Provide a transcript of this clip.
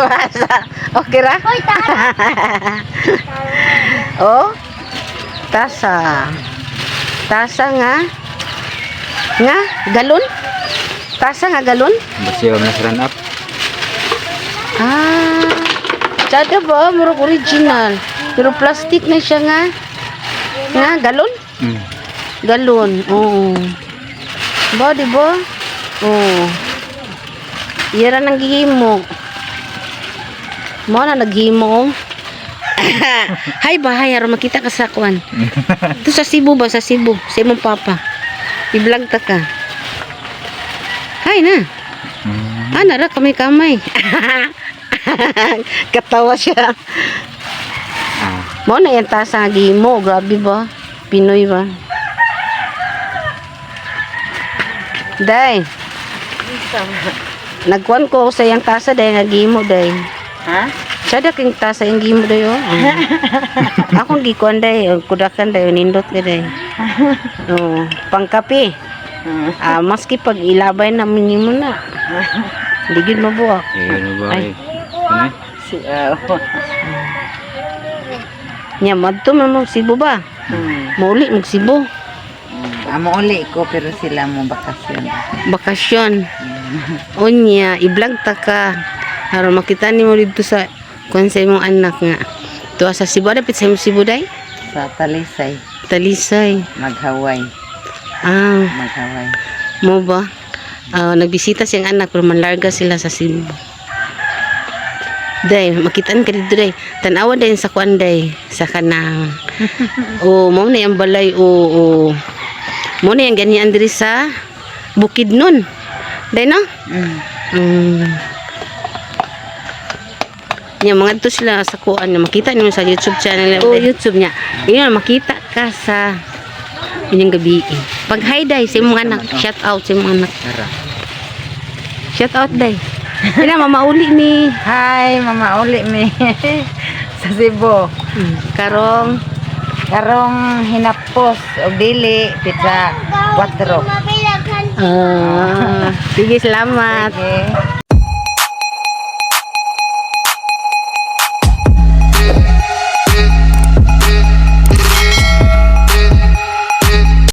Basa. Okay ra? Oh. Tasa. Tasa nga. Nga galon? Tasa nga galon? Basta yung nas run up. Ah. Tsada ba? Murag original. Pero plastic na siya nga. Nga galon? Galon. Oo. Ba, di ba? Oo. Iyara nang gihimo. Mo na naghimo. Hi ba, hi, aron makita ka sa kuan. Ito sa Cebu ba, sa Cebu, sa imong papa. I-vlog ta ka. Hi na. Ah, nara kamay kamay. Katawa siya. Ah. Mo na yung tasa nga gihimo, grabe ba? Pinoy ba? Day. Nagkuan ko sa iyang tasa day nga gihimo day. Ha? Sada king tasa yung gihimo day oh. Akong gikuan day, oh, kudakan day, nindot ka day. Oh, pangkape. Ah, maski pag ilabay na nimo na. Hindi gyud mabuak. Eh, ano ba Ay. eh? Ano eh? Si aw. Nya madto man mo Cebu ba? Mauli mag Cebu. Amo uli ko pero sila mo bakasyon. Bakasyon. Unya, i-vlog ta ka. Aron makita nimo dito sa kuan sa imong anak nga. Tuwa sa Cebu, dapit sa imong Cebu day? Sa Talisay, Talisay. maghaway, Ah, maghaway. mo ba? Ah, nagbisita siyang anak pero manlarga sila sa Cebu. Day, makitaan ka dito day. Tanawa day sa kuan day sa kanang. O, mo na yung balay o o. Mo na yung ganyan diri sa bukid nun. Day no? Nya mga to sila sa kuan niya makita niyo sa YouTube channel o YouTube niya. Ingon makita ka sa inyong gabi. Pag hi day sa imong anak, shout out sa imong anak. Tara. Shout out day. Ina mama uli ni Hi, mama uli mi sa Cebu. Karong Karong hinapos og dili pizza 4. Ah, sige, salamat. Sige.